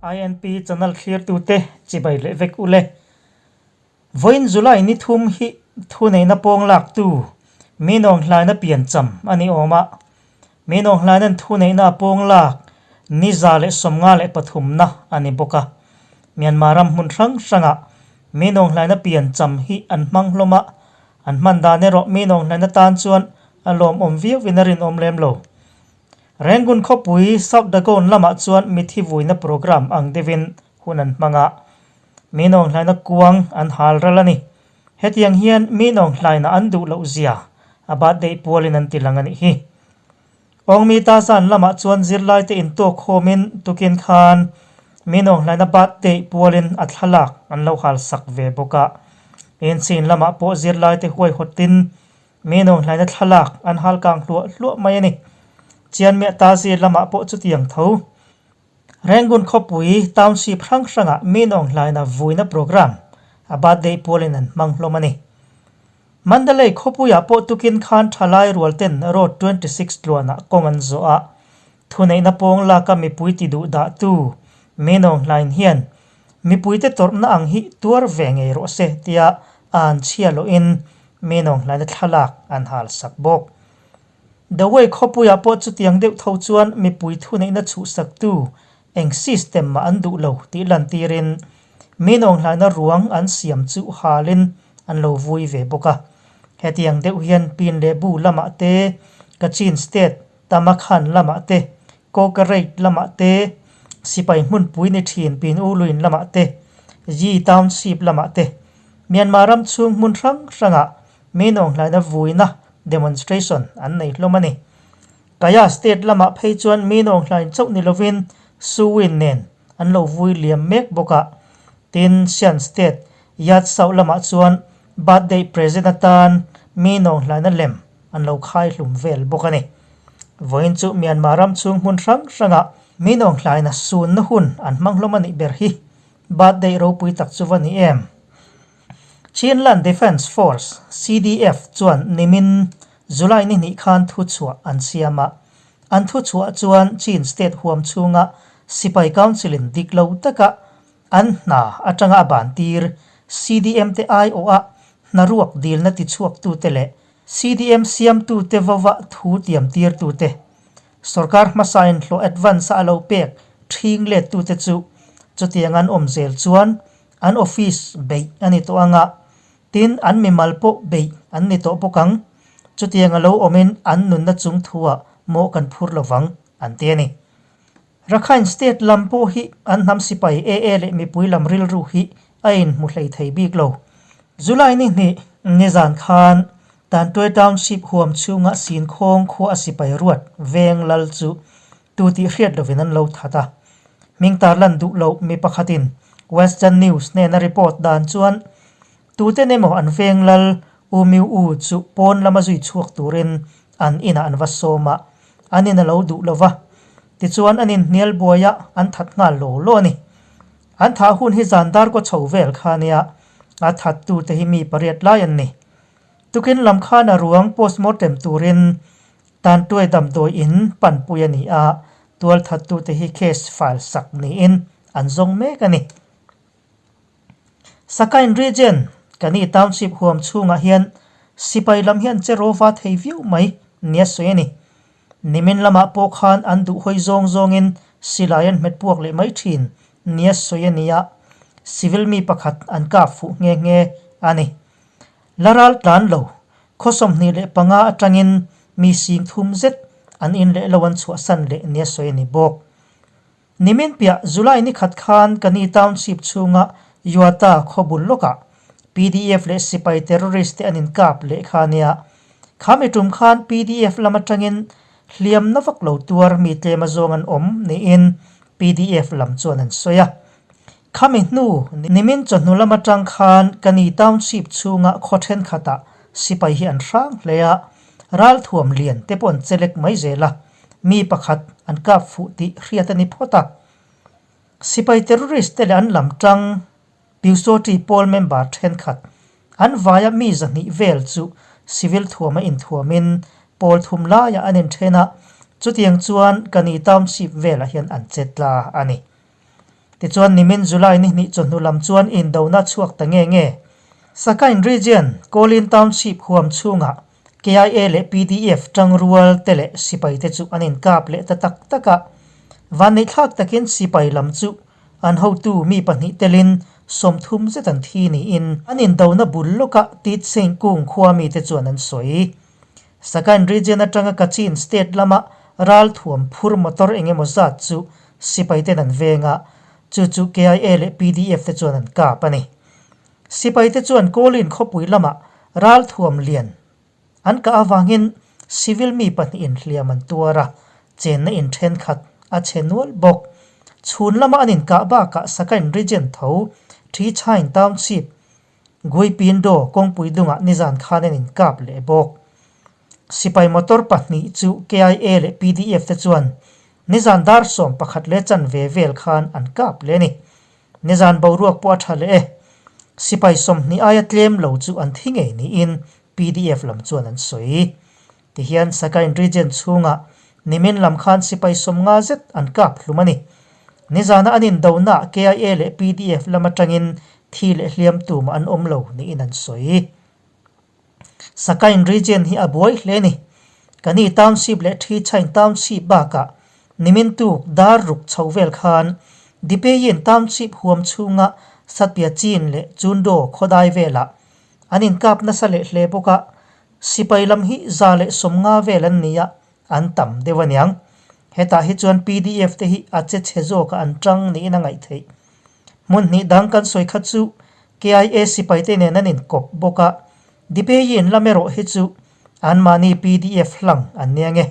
INP channel thlirtute chibai leh vek ule. Vawiin July ni thum hi thuneihna pawng laktu Minawng hlaina piancham a ni awm a. Minawng hlaina'n thuneihna a pawng lak ni 153na a ni bawk a. Myanmar ram hmun hrang hrangah Minawng hlaina piancham hi an hmang hlawm a, an hman dan erawh Minawng hlaina tan chuan a lawmawm viauin a rinawm lem lo. Rangoon khawpui South Dagon lamah chuan mithi vuina programme ang deuhin hun an hmang a, Minawng hlaina kuang an hal ral a ni. Hetiang hian Minawng hlaina an duh loh zia a birthday pualin an ti lang a nih hi. Awngmi Tazan lamah chuan zirlaite intawk khawmin tukin khan Minawng hlaina birthday pualin a thlalak an lo hal sak ve bawk a. Inchhin lamah pawh zirlaite huaihawtin Minawng hlaina thlalak an hal kang hluah hluah mai a ni. Chianmiah Tazi lamah pawh chutiang tho. Rangoon khawpui township hrang hrangah Minawng hlaina vuina programme a birthday pualin an hmang hlawm a ni. Mandalay khawpuiah pawh tukin khan thalai rualten Road 26 tluanah kawng an zawh a, thuneihna pawng laka mipui ti duh dahtu Minawng hlain hian mipuite tawrhna ang hi tuar ve ngei rawh se tia a an chhia lohin Minawng hlaina thlalak an hal sak bawk. Dawei khawpuiah pawh chutiang deuh tho chuan mipui thuneihna chhuhsaktu eng system mah an duh lo tih lantirin Minawng hlaina ruang an siam chu halin an lo vui ve bawk a. Hetiang deuh hian Pin leh Bu lamah te, Kachin State, Tamakhan lamah te, Kawkareit lamah te, Sipai hmunpui ni thin Pin U Luin lamah te, Yi Township lamah te, Myanmar ram chhung hmun hrang hrangah Minawng hlaina vuina demonstration an nei hlawm a ni. Kaya state lamah phei chuan Minawng hlain chauh ni lovin Suwin nen an lo vui liam mek bawk a. Tin, Shan state Yat Sauh lamah chuan birthday present atan Minawng hlaina lem an lo khai hlum vel bawk a ni. Vawiin chu Myanmar ram chhung hmun hrang hrangah Minawng hlaina sunna hun an hmang hlawm a nih ber hi birthday ropui tak chu va ni em? Chinland Defence Force, CDF, chuan nimin July ni hnih khan thuchhuah an siam a. An thuchhuah chuan Chin state huam chhunga Sipai Council-in dik lo taka an hna atanga a ban tir CDM te aiawha hnaruak dilna tichhuaktute leh CDM siamtute vova thu tiam tirtute, sorkar hmasain hlawh advance-a a lo pek ṭhing lettute chu chutiang an awm zel chuan An office beih a ni tawh ang a, tin an mimal pawh beih an ni tawh bawk ang. Chutiang a lo awmin an nunna chung thuah mawh kan phur lo vang, an ti a ni. Rakhine State lam pawh hi an hnam sipai AA leh mipui lam rilru hi a inhmu hlei thei bik lo. July ni hnih nizan khan Tantuai Township huam chhunga Sinkhawng khua a sipai ruat veng lal chu Tu tih hriat lovin an lo that a. Hming tarlan duh loh mi pakhatin Western News hnena report dan chuan tuten emaw an veng lal U Miu U chu pawn lama zui chhuak turin an inah an va sawm a, an in a lo duh lo va. Tichuan an inhnial buai a, an that nghal law law a ni. An thah hun hi zan dar kaw chho vel kha nia, a thattute hi mi pariat lai an ni. Tukin lam khan a ruang postmortem turin Tantuai damdawi in panpui a ni a, tualthattute hi case file sak niin an zawng mek a ni. Sakain Region, Kani Township huam chhungah hian sipai lam hi an che rawva thei viau mai nia sawi a ni. Nimin lamah pawh khan an duh hawi zawng zawngin silai an hmet puak leh mai thin nia sawi a ni a, civil mi pakhat an kap fuh nghe nghe a ni. La ral tlan lo, khaw 25 atangin mi sing thum zet an in leh lo an chhuahsan leh nia sawi a ni bawk. Nimin piah July ni khat khan Kani Township chhunga Yuata khaw bul lawkah pdf leh sipai terrorist te an inkap leh kha nia. Kha mi tum khan pdf lam atangin hliamna vak lo tuar mi tlem azawng an awm niin pdf lam chuan an sawi a. Khami hnu, nimin chawhnu lam atang khan Kani Township chhunga khaw thenkhatah sipai hi an hrang hle a, ralthuam lian te pawh an chelek mai zel a, mi pakhat an kap fuh tih hriat a ni phawt a. Sipai terrorist te leh an lam tang Pyusawṭi pawl member thenkhat an vaia mi 200 vel chu civil thuama inthuamin pawl thum laiah an inthen a, chutiang chuan Kani Township velah hian an che tla a ni. Tichuan nimin July ni hnih chawhnu lam chuan indona chhuak ta nge nge. Sakain Region, Kawlin Township huam chhungah KIA leh pdf tangrual te leh sipai te chu an inkap leh ta tak tak a. Vanneihthlak takin sipai lam chu an hotu mi pahnih telin 30 zet an thi niin an indona bul lawka Tit Seng Kung khua mite chuan an sawi. Sagaing Region atanga Kachin State lama ralthuam phur motor eng emaw zat chu sipai ten an veng a, chu chu KIA leh pdf te chuan an kap a ni. Sipai te chuan Kawlin khawpui lamah ralthuam lian an kah avangin civil mi pahnihin hliam an tuar a, chenna in thenkhat a chhe nual bawk. Chhun lama an inkah bakah Sagaing Region tho Ṭhichain Township Guipindo kawngpui dungah nizan khan an inkap leh bawk. Sipai motor pahnih chu KIA leh pdf te chuan nizan dar 11 leh chanve vel khan an kap leh a ni. Nizan boruak pawh a tha leh e. Sipai 20 aia tlem lo chu an thi ngei niin pdf lam chuan an sawi. Tihian Sagaing Region chhungah nimin lam khan sipai 50 zet an kap hlum a ni. Nizana an indonaah KIA leh pdf lam atangin thi leh hliam tumah an awm lo niin an sawi. Sagaing Region hi a buai hle a ni. Kani Township leh Ṭhichain Township bakah nimin tuk dar ruk chho vel khan Dipeyin Township huam chhunga Satpiachin leh Chundo khawdai velah an inkap nasa leh hle bawk a, sipai lam hi 150 vel an ni a, an tam deuh aniang. Hetah hi chuan pdf te hi a che chhe zawkah an tang niin a ngaih theih. Hmun hnih dang kan sawi kha chu KIA sipai te nen an inkawp bawk a, Dipeyin lam erawh hi chu anmahni pdf hlang an nia nge.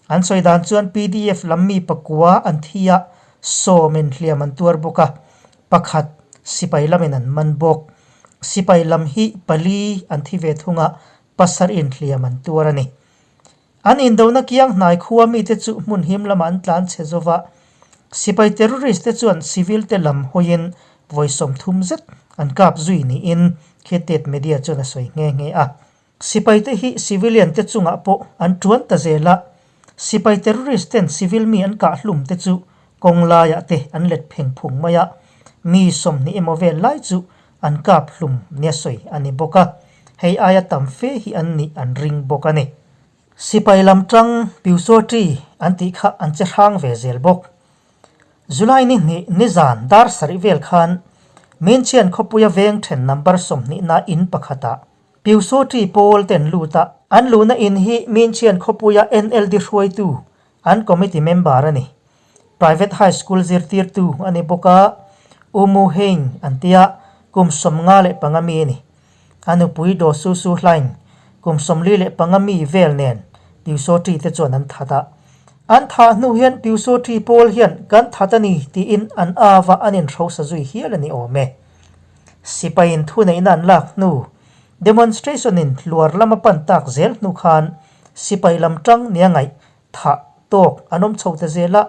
An sawi dan chuan pdf lam mi pakua an thi a, sawmin hliam an tuar bawk a, pakhat sipai lamin an man bawk. Sipai lam hi pali an thi ve thung a, pasarhin hliam an tuar a ni. An indona kiang hnai khua mite chu hmun him lamah an tlan chhe zo va, sipai terrorist te chuan civil te lam hawiin vawi 30 zet an kap zui niin Khetet media chuan a sawi nghe nghe a. Sipai te hi civilian te chungah pawh an tuan ta zel a, sipai terrorist ten civil mi an kah hlum te chu kawng laiah te an let pheng phung mai a, mi 20 emaw vel lai chu an kap hlum nia sawi a ni bawk a, hei aia tam fe hi an nih an ring bawk a ni. Sipai lam tang Pyusawṭi an tih kha an che hrang ve zel bawk. July ni hnih nizan dar sarih vel khan Minchian khawpuia veng then number 20 na in pakhatah Pyusawṭi pawl ten lut a, an luhna in hi Minchian khawpuia NLD hruaitu an committee member a ni. Private High School zirtirtu a ni bawk a, U Mu Hein an tia kum 55 mi a ni. A nupui Daw Su Su Hlaing kum 45 mi vel nen Pyusawṭi te chuan an that a. An thah hnu hian Pyusawṭi pawl hian kan that a ni tiin an ava an inhrosa zui hial a ni awm e. Sipaiin thuneihna an lak hnu, demonstration in hluar lama pan tak zel hnu khan sipai lam tang nia ngaih Thah tawk an awm chho ta zel a,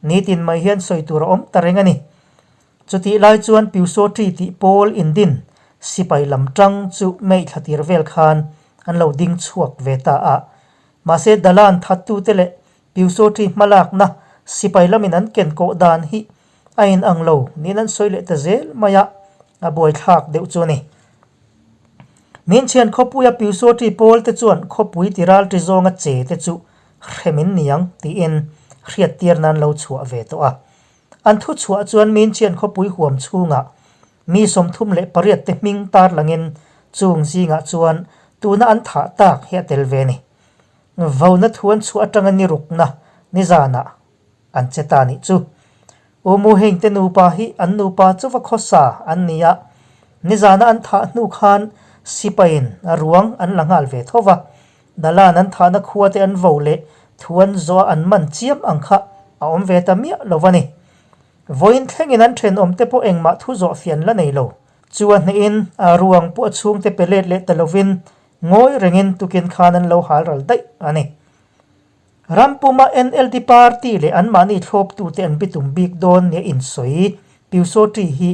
nitin mai hian sawi tur a awm ta reng a ni. Chutih lai chuan Pyusawṭi tih pawl indin sipai lam tang chu mei thla tir vel khan an lo ding chhuak ve ta a. Mahse Dalan thattute leh Pyusawṭi hmalakna sipai lamin an ken kawh dan hi a inang lo niin an sawi leh ta zel mai a, a buaithlak deuh chu a ni. Minchhian khawpuia Pyusawṭi pawl te chuan khawpui tiralṭi zawnga che te chu hremin niang tiin hriattir nan lo chhuah ve tawh a. An thu chhuah chuan Minchhian khawpui huam chhungah mi 38 te hming tar langin chung zingah chuan tuna an thah tak hi a tel ve ni. Vona thu an chhuah atanga ni rukna nizanah an che ta nih chu. U Mu Heng te nupa hi an nupa chu va khawsa an ni a, nizana an thah hnu khan sipaiin a ruang an la nghal ve tho va, Dalan an thahna khua te an vo leh thu an zawh a an man chiam ang kha a awm ve ta miah lo va ni. Vawiin thlengin an thenawm te pawh engmah thu zawh fian la nei lo. Chu a hnehin a ruang pawh a chhungte pe let leh ta lovin ngawi rengin tukin khan an lo hal ral daih a ni. Ram puma NLD party leh anmahni thlawptute an bitum bik dawn nia insawi Pyusawṭi hi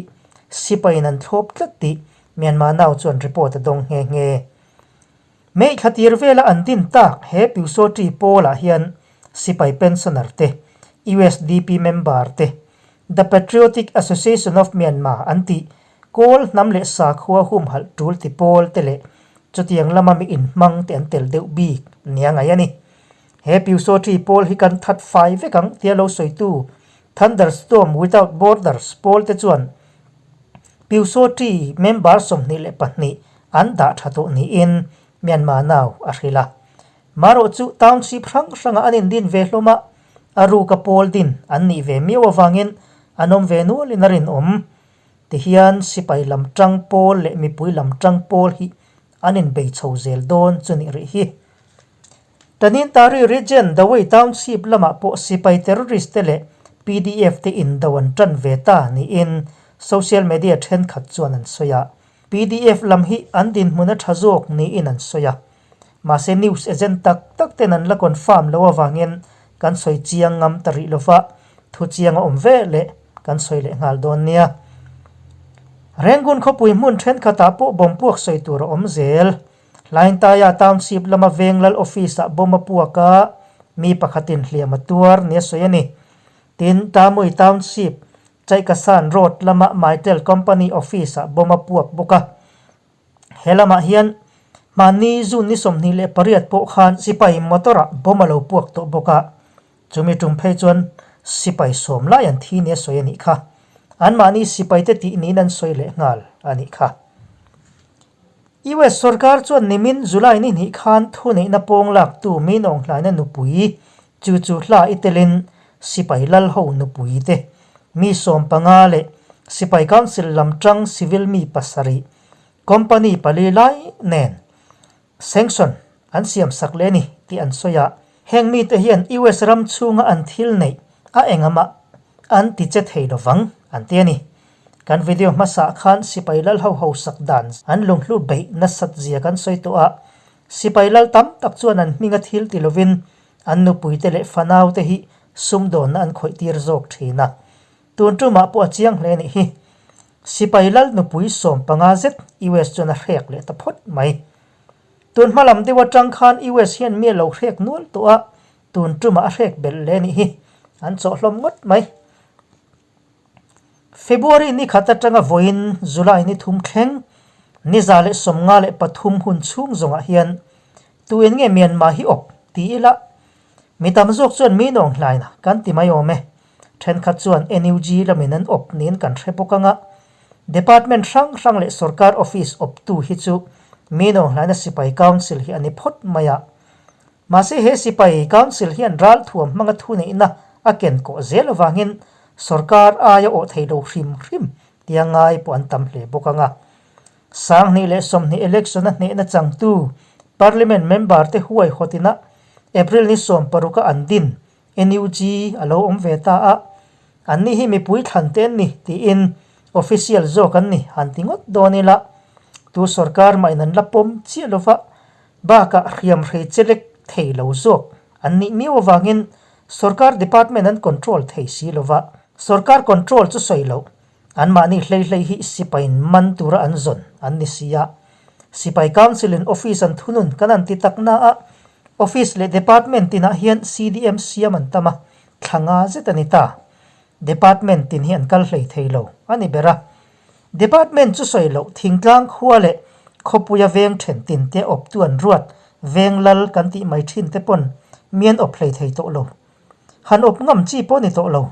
sipaiin an thlawp tlat tih Myanmar Now chuan report a dawng nghe nghe. May thla tir vela an din tak he Pyusawṭi pawlah hian sipai pensioner te, USDP member te, The Patriotic Association of Myanmar an tih Kawl hnam leh sakhua humhalh tul ti pawl te leh chutiang lama mi inhmang te an tel deuh bik nia ngaih a ni. He Pyusawṭi pawl hi kan that fai vek ang tia lo sawitu Thunderstorm Without Borders pawl te chuan Pyusawṭi member 22 an dah tha tawh niin Myanmar Now a hrilh a. Marawh chu township hrang hrangah an indin ve hlawm a, a ruka pawl din an nih ve miau avangin an awm ve nualin a rinawm. Tihian sipai lam tang pawl leh mipui lam tang pawl hi an inbei chho zel dawn chu nih rih hi. Tanintari Region Dawei Township lamah pawh sipai terrorist te leh pdf te indo an tan ve ta niin social media thenkhat chuan an sawi a. Pdf lam hi an dinhmun a tha zawk niin an sawi a. Mahse news agent tak tak ten an la confirm lo avangin kan sawi chiang ngam ta rih lova, thu chiang a awm ve leh kan sawi leh nghal dawn nia. Rangoon khawpui hmun thenkhatah pawh bomb puak sawi tur a awm zel. Hlaintaia Township lama Venglal Office-ah bomb a puak a, mi pakhatin hliam a tuar nia sawi a ni. Tin, Tamui Township, Chaikasan Road lama Mytel Company Office-ah bomb a puak bawk a. He lamah hian hmanni June ni 28 pawh khan sipai motor-ah bomb a lo puak tawh bawk a, chumi tum phei chuan sipai sawm lai an thi nia sawi a nih kha. Anmahni sipaite tih niin an sawi leh nghal a nih kha. US sorkar chuan nimin July ni hnih khan thuneihna pawng laktu min awnghlaina nupui chu chu hla i telin sipai lal ho nupui te mi 15 leh sipai council lam tang civil mi pasarih company pali lai nen sanction an siam sak leh a ni tih an sawi a. Heng mite hian US ram chhunga an thil neih a engamah an ti che thei lovang an ti a ni. Kan video hmasa khan sipai lal ho ho sak dan an lunghlu beih nasat zia kan sawi tawh a, sipai lal tam tak chuan an hminga thil ti lovin an nupuite leh fanaute hi sumdawnna an khawih tir zawk thin a. Tun tumah pawh a chiang hle nih hi. Sipai lal nupui 15 zet US chuan a hrek leh ta phawt mai. Tun hma lam deuh atang khan US hian mi a lo hrek nual tawh a, tun tumah a hrek belh leh nih hi. An chawh hlawm ngawt mai. February ni khat atanga vawiin July ni thum thleng ni 153 hun chhung zawngah hian tuin nge Myanmar hi awp ti ila mi tam zawk chuan mi nawng hlaina kan ti mai awm e. Thenkhat chuan NUG lamin an awp niin kan hre bawk anga department hrang hrang leh sorkar office awptu hi chu mi nawng hlaina sipai council hi a ni phawt mai a. Mahse he sipai council hian ralthuam hmanga thuneihna a ken kawh zel avangin sorkar aia awh thei lo hrim hrim tia ngai pawh an tam hle bawk ang a. 2020 election a hnehna changtu parliament member te huaihawt ina April ni 16 a an din NUG a lo awm ve ta a, anni hi mipui thlan te an ni tiin official zawk an ni han ti ngawt dawn ila tu sorkar mah in an la pawm chiah lova Bakah hriamhrei chelek thei lo zawk an nih miau avangin sorkar department an control thei si lova, sorkar control chu sawi loh, anmahni hlei hlei hi sipaiin man tura an zawn an ni si a. Sipai Council in office an thunun kan an ti tak na a, office leh department tinah hian CDM siam an tam a, thla nga zet a ni ta. Department tin hi an kal hlei thei lo a ni ber a. Department chu sawi loh thingtlang khua leh khawpuia veng then tin te awptu an ruat veng lal kan tih mai thin te pawn mi an awp hlei thei tawh lo. Han awp ngam chi pawh ni tawh lo.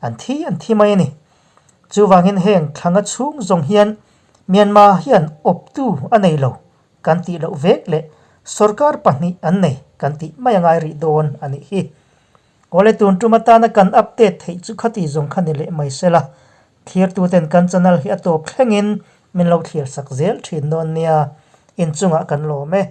An thi an thi mai a ni. Chuvangin heng thlanga chhung zawng hian Myanmar hian awptu a nei lo kan tih loh vek leh sorkar pahnih an nei kan tih mai a ngai rih dawn a nih hi. Awle tun tum atana kan update theih chu khati zawng kha ni leh mai sela, thlirtuten kan channel hi a tawp thlengin min lo thlir sak zel thin dawn nia, inchungah kan lawm e.